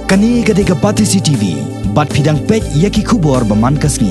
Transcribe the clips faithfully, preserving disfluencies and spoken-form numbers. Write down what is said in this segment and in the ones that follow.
Kane ka dei ka Batesi T V, bad phi dang peit ïa ki khubor ba man ka sngi.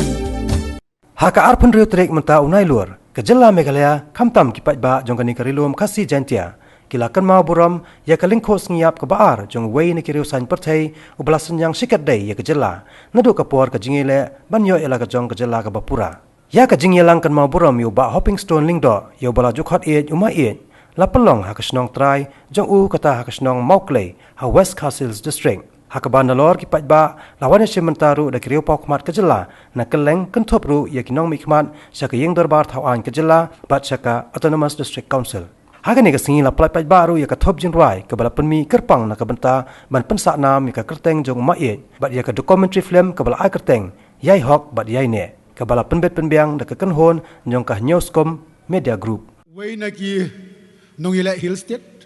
Ha ka arphew hynriew tarik mynta u Nailur, ka jylla Meghalaya, khamtam ki paidbah jong kane ka Ri Lum Khasi Jaiñtia, ki la kynmaw burom ïa ka lyngkhuh sngi ïap kaba ar jong uwei na ki riew saiñ pyrthei uba la synñiang shikatdei ïa ka jylla, naduh ka por ka jingïaleh ban ïoh ïa la ka jong ka jylla kaba pura. Ïa ka jingïalang kynmaw burom ïa u Bah Hopingstone Lyngdoh, ïa uba la ju khot ïeit u Ma Ïeit, la pynlong ha ka shnong trai jong u, kata ha ka shnong Mawklei, ha West Khasi Hills District. Ha kaba nalor ki paidbah la wan ïashim bynta ruh da ki riewpawkhmat ka jylla, na kylleng kynthup ruh ïa ki nongmihkhmat sha ka Ïing Dorbar Thaw Aiñ ka jylla bad sha ka Autonomous District Council. Ha kane ka sngi la pynlait paidbah ruh ïa ka thup jingrwai kaba la pynmih kyrpang na ka bynta ban pynsah nam ïa ka kyrteng jong u Ma Ïeit bad ïa ka documentary film kaba la ai kyrteng Ïai Hok bad Ïai Neh, kaba la pynbit pynbiang da ka kynhun jong ka Hynñiewskum Media Group. Uwei na ki nongïaleh Hill State,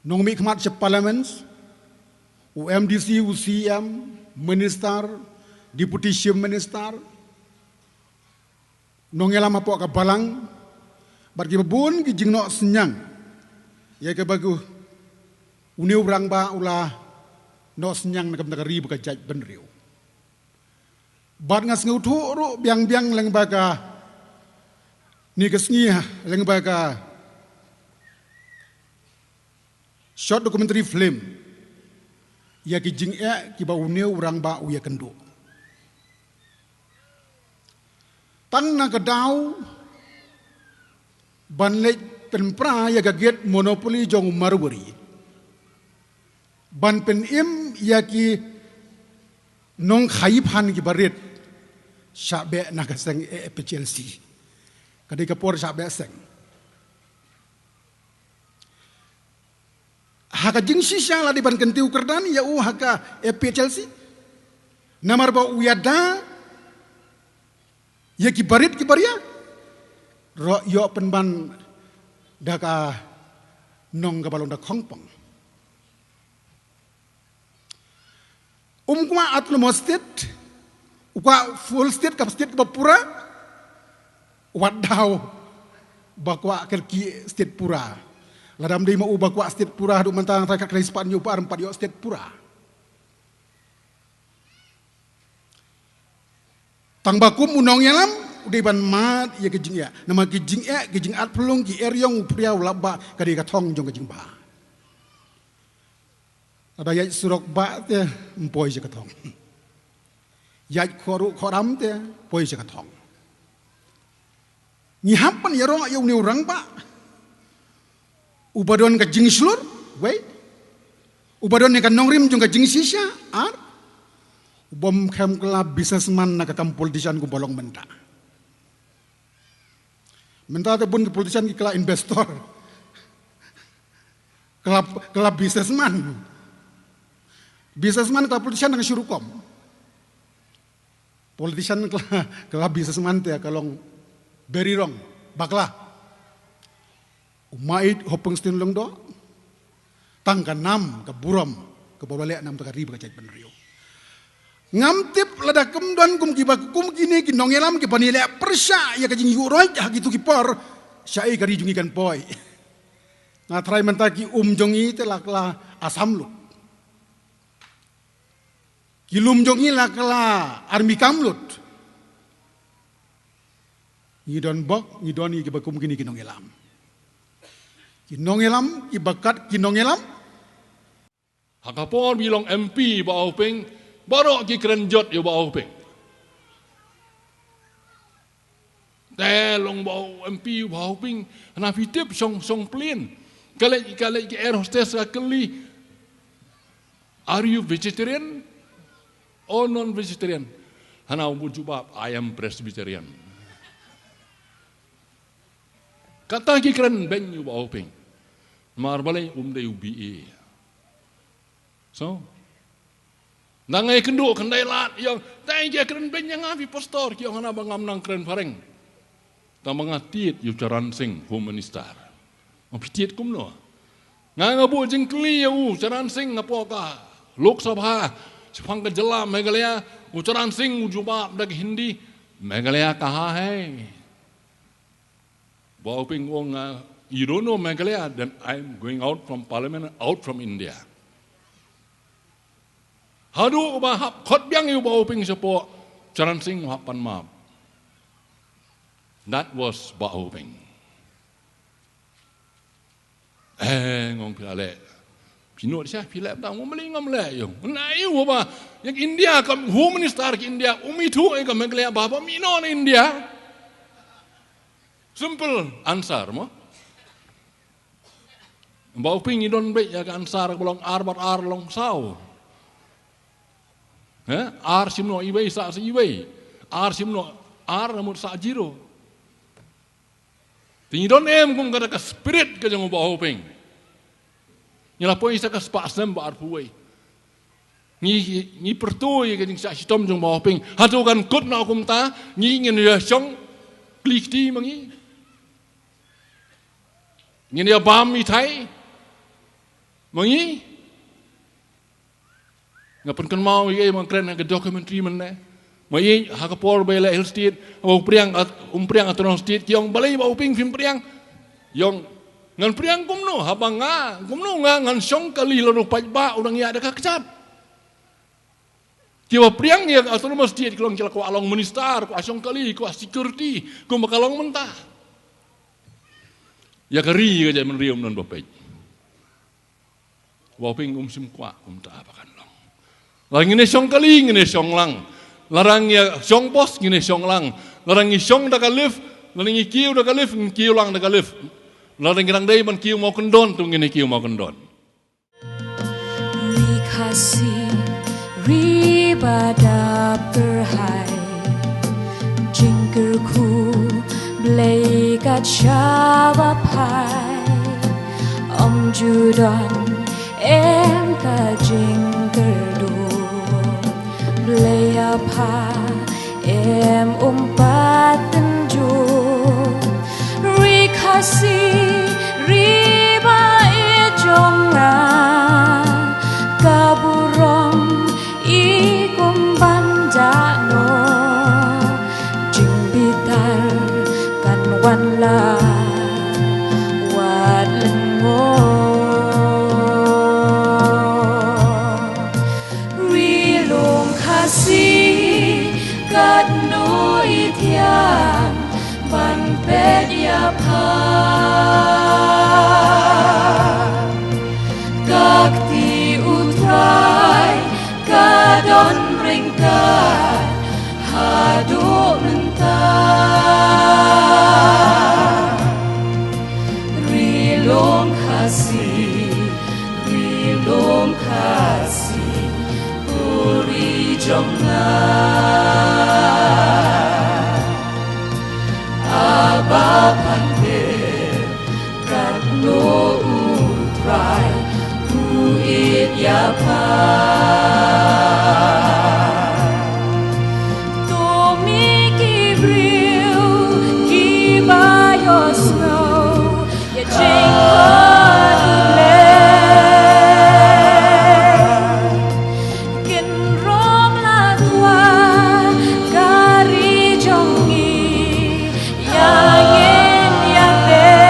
nongmihkhmat sha Parliament, u M D C, u C M, Minister, Deputy Chief Minister, nongïalam hapoh ka Balang, bad kiba bun ki jingnoh synñiang ïa kaba une u rangbah u la noh synñiang na ka bynta ka ri bad ka jaitbynriew. Bad nga sngewthuh ruh biang biang lyngba kane ka sngi, lyngba ka short documentary film ïa ki jingeh kiba une u rangbah u ïakynduh. Tang na ka daw ban leit pynpra ïa ka gate Monopoly jong u Marwari, ban pynim ïa ki nongkhaïi phan kiba rit, shah beh na ka seng A P H L C. Ka dei ka por shah beh seng. Ha ka jingshisha la dei ban kyntiew kyrdan ïa u ha ka A P H L C. Namar ba u ïada ïa kiba rit kiba ria, ruh ïoh pynban da ka nong kaba long da khongpong. Um kwah autonomous state, u kwah full state, ka state kaba pura, wat daw ba kwah kyrkieh state pura. Lada ym dei ma u ba kwah state pura, haduh mynta nga tharai ka khlei spah hynñiew pat ym pat ïoh state pura. Tang ba kum u nongïalam u dei ban mad ïa ki jingeh. Namar ki jingeh, ki jingat phyllung, ki eriong, u phriaw, u lapbah, ka dei ka thong jong ka jingbha. Lada ïaid surok bah te, ym poi sha ka thong. Ïaid khohruh khohram te, poi sha ka thong. Ngi hap ban ïaroh ïa une u rangbah uba don ka jingshlur, wei. Uba don ïa ka nongrim jong ka jingshisha, ar. Uba ym khlem kylla businessman na ka kam politician kumba long mynta. Mynta te bun ki politician ki kylla investor. Kylla, kylla businessman. Businessman kylla politician dang shu rukom. Politician kylla, kylla businessman te ka long very wrong. Bakla. U Mait Hopingstone Lyngdoh. Tang ka nam ka burom kaba u la leh namar ka ri bad ka jaitbynriew. Ngam tip lada kam don kum kiba kum kine ki nongïalam kiba ïaleh pyrshah ïa ka jingïuhroit ha kito ki por, shaei ka ri jong ngi kan poi. Nga tharai mynta ki um jong ngi te la kylla Assam lut. Ki lum jong ngi la kylla army camp lut. Ngi don bok, ngi don ngi kiba kum kine ki nongïalam. Ki nongïalam, kiba kat ki nongïalam. Ha ka por ba i long M P Bah Hoping, baroh ki kren jot ïa Bah Hoping. Te long Bah, M P Bah Hoping, hana phi tip shong, shong plane. Ka leit, ka leit ka air hostess ka kylli, "Are you vegetarian or non-vegetarian?" Hana u bud jubab, "I am Presbyterian." Kata ki kren beiñ ïa u Bah Hoping. Namar balei? Um dei u B A. So, nang ai kynduh khyndai lad ïa, tang ki kren beiñ ïa nga, phi pastor, ki ong hana ba ngam nang kren phareng. Tang ba nga tied ïa u Charan Singh, Home Minister. Nga, phi tied kumno? Nga, nga buh jingkylli ïa u Charan Singh hapoh ka Lok Sabha shaphang ka jylla Meghalaya, u Charan Singh u jubab da ka Hindi, "Meghalaya kahan hai?" Bah Hoping ong, uh, "You don't know Meghalaya, then I'm going out from parliament, out from India." Haduh ba hap khot biang ïa u Bah Hoping shapoh, Charan Singh u hap pan map. That was Bah Hoping. Eh, ngong phi la leh. Phi nud sha phi leh, tang ngom leh, ngom leh ïa u. Na ïa u ba, ïa ka India ka Home Minister ka India, um ithuh ïa ka Meghalaya ba, ba mih noh na India. Simple answer mo. Bah Hoping, ngi don beit ïa ka answer ba long ar bad ar long saw. Eh, ar shim noh iwei sah sa iwei. Ar shim noh ar, namut sah zero. Te ngi don em kum kata ka spirit ka jong u Bah Hoping. Ngi la poi sa ka spah snem ba arphew wei. Ngi, ngi pyrthuh ïa ka jingshah shitom jong u Bah Hoping. Hato kan kut noh kumta, ngi ngin ïa shong kli kti ma ngi. Ngin ïa bam ïa thai ma ngi. Nga pynkynmaw ïa, ïa, ma nga kren ha ka documentary mynne. Ma ïa, ha ka por ba ïaleh Hill State, ba u Priang, at-, um Priang Autonomous State, ki ong balei Bah Hoping phim Priang. Ïong, ngan Priang kumno, haba nga, kumno nga, ngan shong kali lano paidbah u dang ïa da ka kjat. Ki ba Priang ïa ka Autonomous State ki long ki la kwah long minister, kwah shong kali, kwah security, kumba ka long mynta. Ïa ka ri ïa ka jaitbynriew ym don ba peit. Bah Hoping um shym kwah kumta ba kan long. Lada ngin ïa shong kali, ngin ïa shong lang. Lada ngi ïa shong bos, ngin ïa shong lang. Lada ngi shong da ka lift, lada ngi kiew da ka lift, ngin kiew lang da ka lift. Lada ngi dang dei ban kiew mawkyndon, to ngin ïa kiew mawkyndon. Ri Khasi, ri ba dap kyrhai, jingkyrkhu Blei kat shaba phai, ym ju don em ka jingkyrduh. Blei ïa pha em um pat tynjuh. Ri Khasi, ri ba ïeit jong nga, ka burom i kum ban jah noh. Jingbitar kan wan la wat lyngngoh. Ri Lum Khasi, katno i thiang ban peit ïa pha. Ka kti U Trai ka don ryngkat haduh mynta. Ri Lum Khasi, ri Lum Khasi, u ri jong nga. A Bah Panther, katno U Trai u ïeit ïa pha. To mih ki briew kiba ïohsngew ïa jingkyrkhu. Kin rong la kwah ka ri jong ngi ïa ngin ïa peit.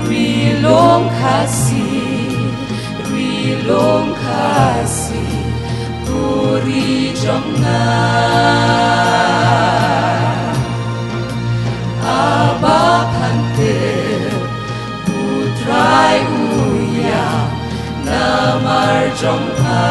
Ri Lum Khasi, ri Lum Khasi, u ri jong nga. A Bah Panther, U Trai u ïam namar jong pha.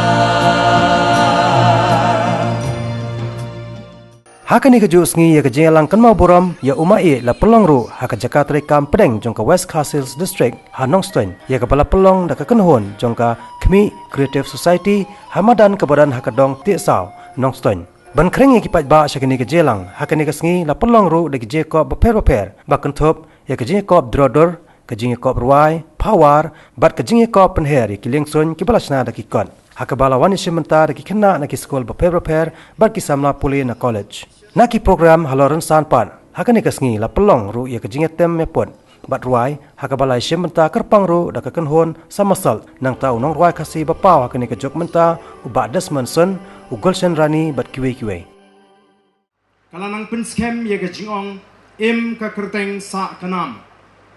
Ha kane kajuh sngi ïa ka jingïalang kynmaw burom ïa u Maieit la pynlong ruh ha ka jaka treikam pdeng jong ka West Khasi Hills District ha Nongstoiñ, ïa kaba la pynlong da ka kynhun jong ka Khmih Creative Society ha madan kaba don ha ka dong Tiehsaw, Nongstoiñ. Ban khring ïa ki paidbah sha kane ka jingïalang, ha kane ka sngi la pynlong ruh da ki jingïakop bapher bapher ba kynthup ïa ka jingïakop dro dur, ka jingïakop rwai, phawar, bad ka jingïakop pynher ïa ki liengsuiñ kiba la shna da ki kot. Ha kaba la wan ïashim bynta da ki khynnah na ki skul bapher bapher bad ki samla pule na college. Na ki program halor rynsan pat, ha kane ka sngi la pynlong ruh ïa ka jingïatem ïaput bad rwai, ha kaba la ïashim bynta kyrpang ruh da ka kynhun Somersault, nangta u nongrwai Khasi ba paw ha kane ka juk mynta, u Bah Desmond Sun, u Gulshan Rani bad kiwei kiwei. Ka la nang pynskhem ïa ka jingong, im ka kyrteng sah ka nam.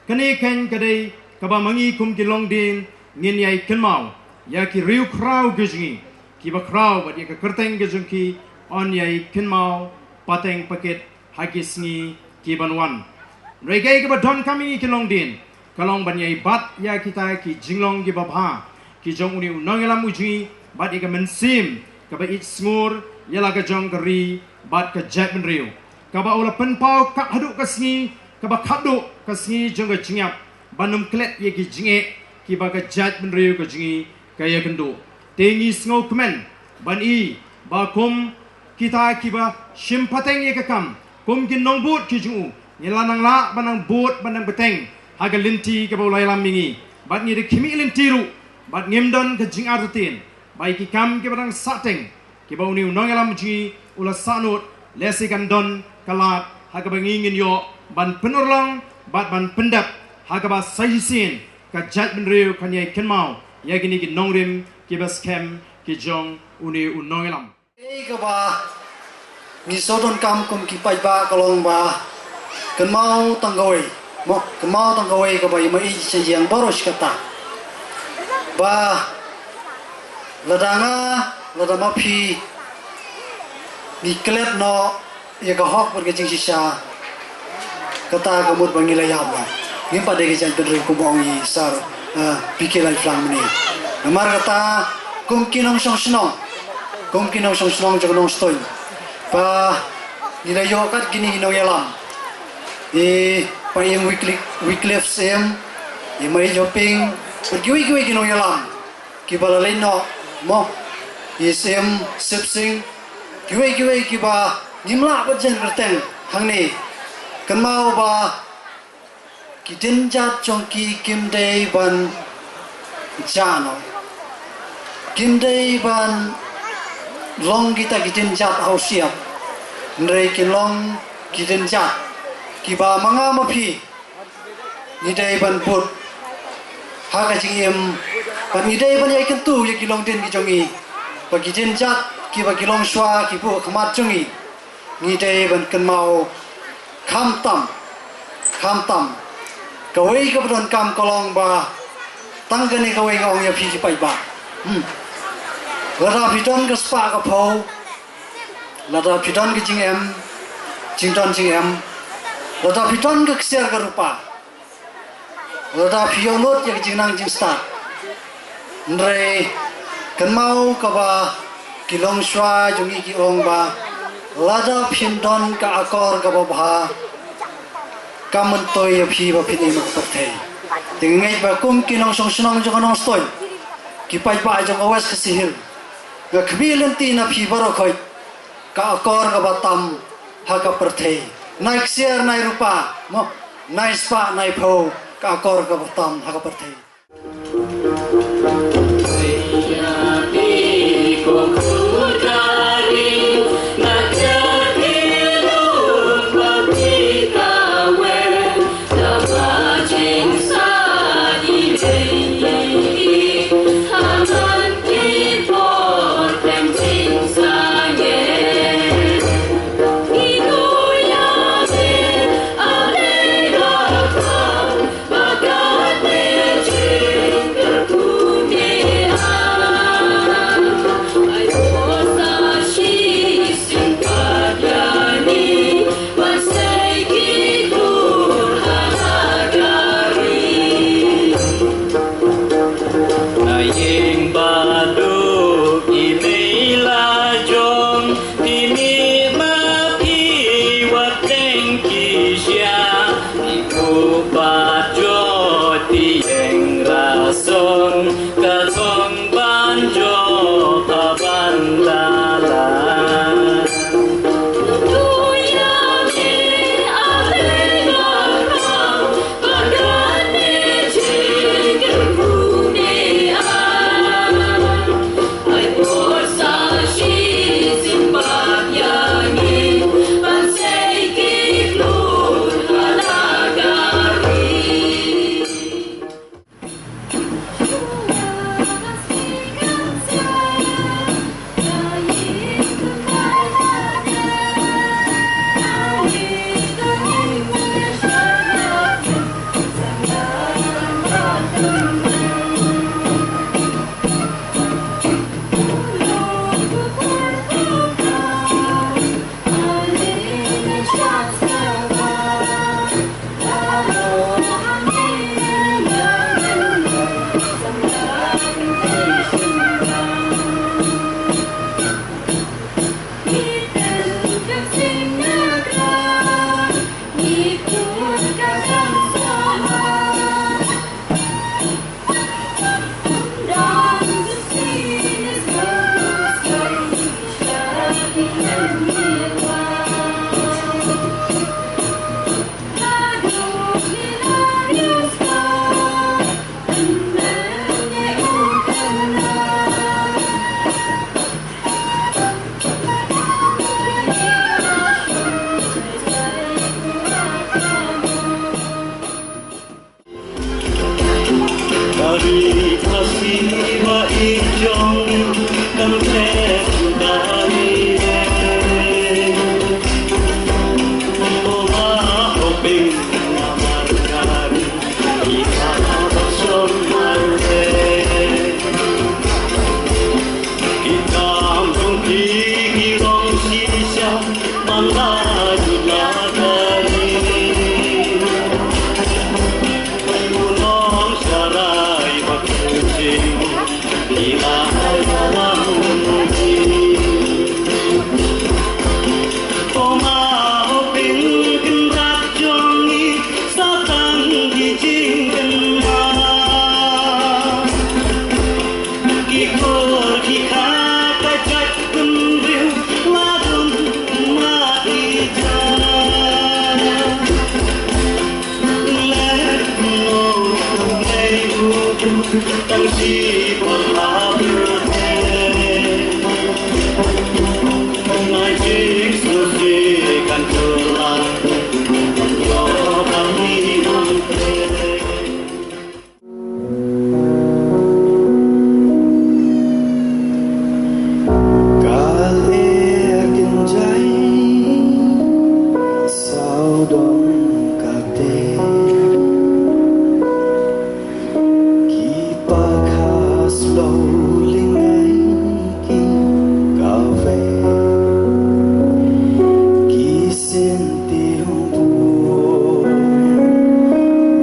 Kane keiñ ka dei kaba ma ngi kum ki longdien ngin ïai kynmaw ïa ki riewkhraw ka jong ngi kiba khraw bad ïa ka kyrteng ka jong ki yn ïai kynmaw pateng pakit ha ki sngi ki ban wan. Hynrei kaei kaba donkam ïa ngi ki longdien ka long ban ïai bat ïa kita ki jinglong kiba bha ki jong une u nongïalam u jong ngi bad ïa ka mynsiem kaba ïeit sngur ïa la ka jong ka ri bad ka jaitbynriew, kaba u la pynpaw kat haduh ka sngi kaba khatduh, ka sngi jong ka jingïap, ban ym klet ïa ki jingeh kiba ka jaitbynriew ka jong ngi ka ïakynduh. Te ngi sngewkmen ban i ba kum kita kiba shim pateng ïa ka kam kum ki nongbud ki jong u, ngi la nang lah ban nang bud ban nang bteng ha ka lynti kaba u la ïalam ïa ngi, bad ngi da khmih lynti ruh bad ngim don ka jingartatien ba ïa ki kam kiba dang sahteng kiba une u nongïalam jong ngi u la sahnud, lehse kan don ka lad ha kaba ngi ngin ïoh ban pynurlong bad ban pyndep ha kaba sa shisien ka jaitbynriew kan ïai kynmaw ïa kine ki nongrim kiba skhem ki jong une u nongïalam. Ei kaba ngi shu donkam kum ki paidbah ka long ba kynmaw tang kawei, mo, kynmaw tang kawei kaba ïa ma i sha ïing baroh shi katta. Ba lada nga, lada ma phi ngi klet noh ïa ka hok bad ka jingshisha, kata ka mut ba ngi la ïap la. Ngim pat dei ka jaitbynriew kum ba ong i Sir, eh, P K Laiflang mynne. Namar kata kum ki nongshong shnong, kum ki nongshong shnong jong ka Nongstoiñ, ba ngi la ïoh kat kine ki nongïalam. I Paiem Wycliffe, Wycliffe Syiem, i Mei Joping, bad kiwei kiwei ki nongïalam kiba la leit noh, mo, i Syiem Sipsing, kiwei kiwei kiba ngim lah ban jan kyrteng hangne. Kynmaw ba ki dienjat jong ki kim dei ban jah noh, kim dei ban long kita ki dienjat ha u shyiap, hynrei ki long ki dienjat kiba ma nga ma phi ngi dei ban bud ha ka jingim, bad ngi dei ban ïai kyntu ïa ki longdien ki jong ngi, ba ki dienjat kiba ki long shuwa ki buh ha khmat jong ngi, ngi dei ban kynmaw. Khamtam, khamtam, kawei kaba donkam ka long ba tang kane kawei nga ong ïa phi ki paidbah. Hmm. Lada phi don ka spah ka phew, lada phi don ka jingem, jingdon jingem, lada phi don ka ksiar ka rupa, lada phi ïoh lut ïa ka jingnang jingstad, hynrei kynmaw kaba ki longshuwa jong ngi ki ong ba lada phim don ka akor kaba bha, kam myntoi ïa phi ba phin im ha ka pyrthei. Te nga ngeit ba kum ki nongshong shnong jong ka Nongstoiñ, ki paidbah jong ka West Khasi Hills, nga khmih lynti na phi baroh khoit, ka akor kaba tam ha ka pyrthei, nai ksiar nai rupa, mo, nai spah nai phew, ka akor kaba tam ha ka pyrthei. Na ïing ba duk i mei la jong, phi mih ma phi wat teng ki shia, phi kuh pat jot phi ïeng rasong, ka song ban jop ha ban da la. Ka lyer kynjai saw dong ka ter, ki pakha slow lyngngai ki kawei, ki syntiew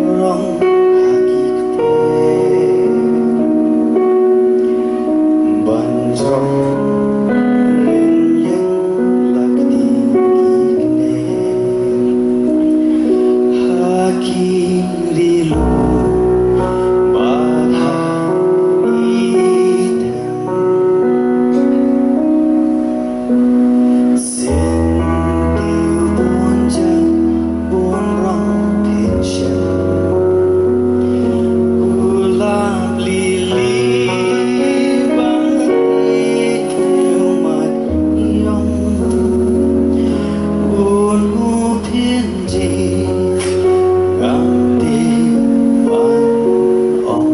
burom ha ki kter. Ban jrong rynïeng la ki kner ha ki ri lum bad ha ki tem. Syntiew bun jan bun rong phin shem. Kulap lili bang ïeit ïong mat ïong. Bun u phin jingkam te ban ong.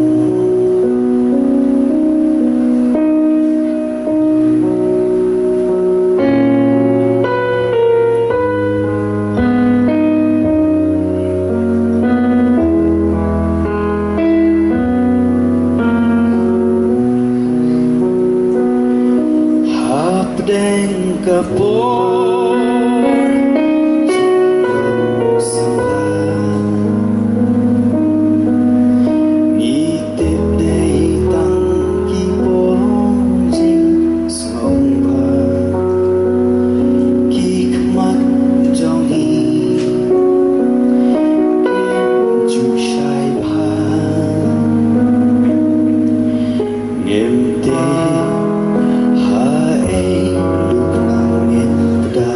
Hapdeng ka por jong u samla, ngi tip dei tang ki por jing sngewbha. Ki khmat jong ngi kim ju shai bha. Ngim tip ha ei luk nang ngin pda.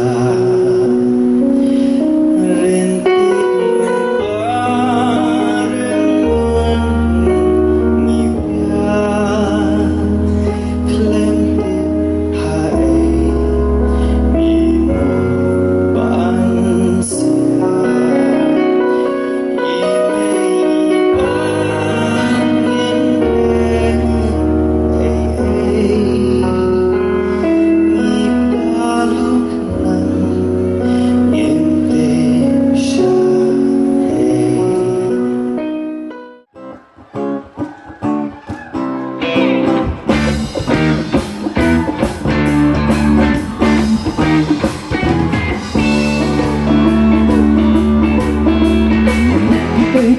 Ryntih mynba ryngmon ngi pia. Khlem tip ha ei ngi mut ban sia. Ngi mei ban ngin kren ei ei. Ngi pda lok nang ngim tip sha ei.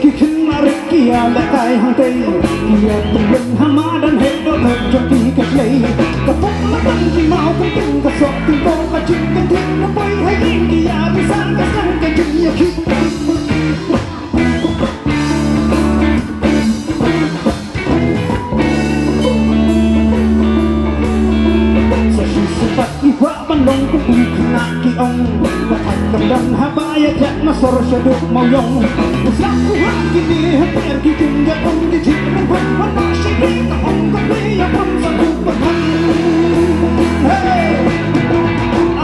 Ki khynmarit ki ïalehkai hangtei, ki ïa pynlong ha madan heh dohnud jong ki ka klei. Ka pop madan ki maw kan pyn ka sok pyn ko ka jing kan thik na poi ha ïing ki ïa bisan ka sang ka jingïakhih. Sa shu sympat i kwah ban long kum u khynnah ki ong. Ka thait kam don haba ïa thiah na sor shaduh mawïong. U slap u hap kine ha ter ki jingïakhun ki jingpynban ban mah shakri ka ong ka phi ïa pynban sa ku pynban. Hey!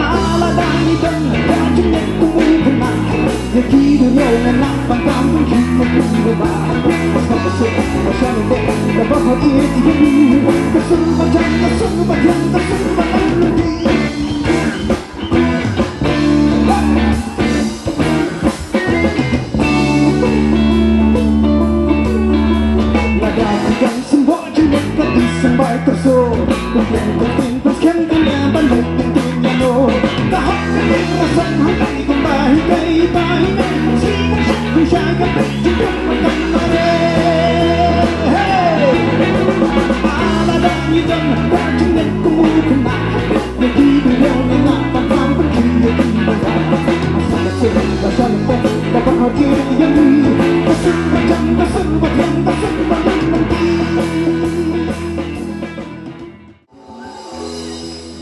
Ala dang i don ïa jingïakhun u khynnah. Ïa ki duriaw ngan nang ban tam ban khih ma kum ba ba. Ba sngap ba suk ba shan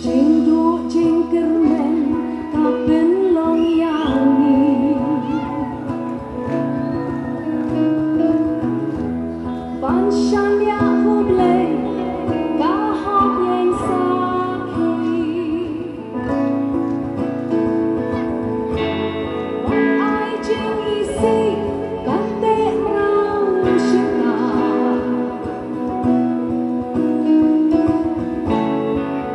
Jingduh jingkyrmen ka pynlong ïa ngi. Ban shaniah U Blei ka hok ïeng sakhi. Ban ai jingisih kan teh mraw shynna.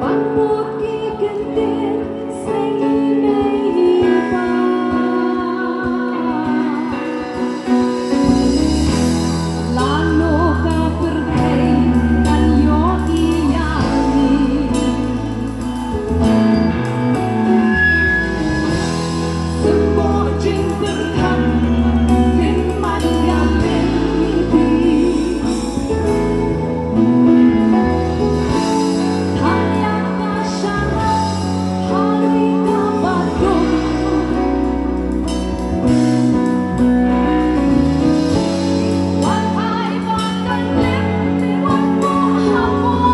Ban bud ki kyntien seng i mei i pa. Lano ka pyrthei kan ïohi ïa ngi. Symboh jingpyrkhat pynman ïa lynti. Tang ïa ka sharai ha ri kaba dum. Wan ai ba kan lip, wan moh ha moh.